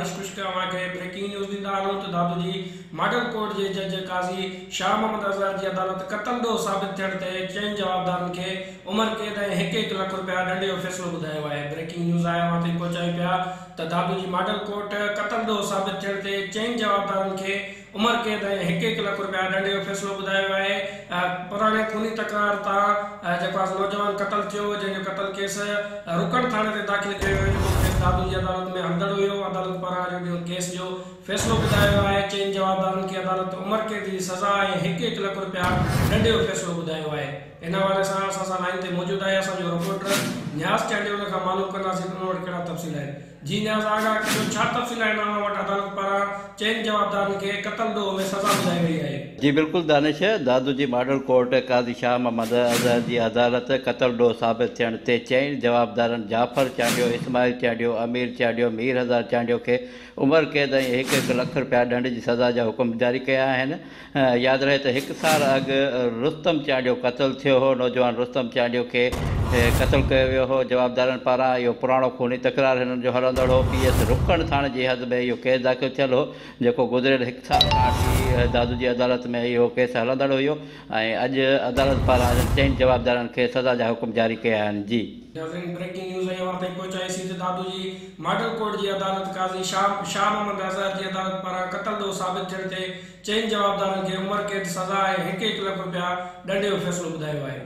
دانش خشڪ اوهان کي breaking news ڏيندا هلون ته دادو جي ماڊل ڪورٽ جي جج قاضي شاهه محمد اظهر جي عدالت قتل ڏوهه ثابت ٿيڻ تي چئن جوابدارن کي عمر قيد ۽ هڪ هڪ لک رپيا ڏنڊ جو فيصلو ٻڌايو آهي. بريڪنگ نيوز آهي اوهان تائين پهچايون پيا ته دادو جي ماڊل ڪورٽ قتل ڏوهه ثابت ٿيڻ تي چئن جوابدارن کي عمر قيد ۽ هڪ هڪ لک رپيا ڏنڊ جو فيصلو ٻڌايو ويو آهي. پراڻي خوني تڪرار تان جيڪو آهي نوجوان قتل ٿيو جنهن جو قتل ڪيس رڪڻ ٿاڻي تي داخل ڪيو ويو جيڪو ڪيس دادو جي عدالت ۾ هلندڙ هيو عدالت پاران اڄ ڏينهن ڪيس جو فيصلو ٻڌايو ويو آهي چئن جوابدارن کي عدالت عمر قيد جي سزا ۽ هڪ هڪ لک رپيا ڏنڊ جو فيصلو ٻڌايو آهي ان حوالي سان اسان سان لائين تي موجود آهي اسان جو رپورٽر نياز چانڊيو ان کان معلوم ڪنداسين ته ان وٽ ڪهڙا تفصيل آهن. جي نياز آغا ڪيو ڇا تفصيل آهن اوهان وٽ عدالت پاران چئن جوابدارن کي قتل ڏوهه ۾ سزا ٻڌائي وئي آهي. جي بلڪل دانش، دادو جي ماڊل ڪورٽ قاضي شاهه محمد اظهر جي عدالت قتل ڏوهه ثابت ٿيڻ تي چئن جوابدارن جعفر چانڊيو، اسماعيل چانڊيو، امير چانڊيو، مير هزار چانڊيو کي عمر قيد ۽ هڪ هڪ لک رپيا ڏنڊ جي سزا جا حڪم جاري ڪيا آهن. ياد رهي ته هڪ سال اڳ رستم چانڊيو قتل ٿيو هو، نوجوان رستم چانڊيو کي قتل ڪيو ويو هو، جوابدارن پاران اهو پراڻو خوني تڪرار هنن جو هلندڙ هو، پي ايس رڪڻ ٿاڻي جي حد ۾ اهو ڪيس داخل ٿيل هو، جيڪو گذريل هڪ سال کان وٺي دادو جي عدالت ۾ اهو ڪيس هلندڙ هيو ۽ اڄ عدالت پاران انهن چئن جوابدارن کي سزا جا حڪم جاري ڪيا آهن. جي. ناظرين بريڪنگ نيوز ۽ اوهان تائين پهچائي سين ته دادو جي ماڊل ڪورٽ جي عدالت قاضي شاهه محمد اظهر جي عدالت پاران قتل ڏوهه ثابت ٿيڻ تي چئن جوابدارن کي عمر قيد سزا ۽ هڪ هڪ لک رپيا ڏنڊ جو فيصلو ٻڌايو آهي.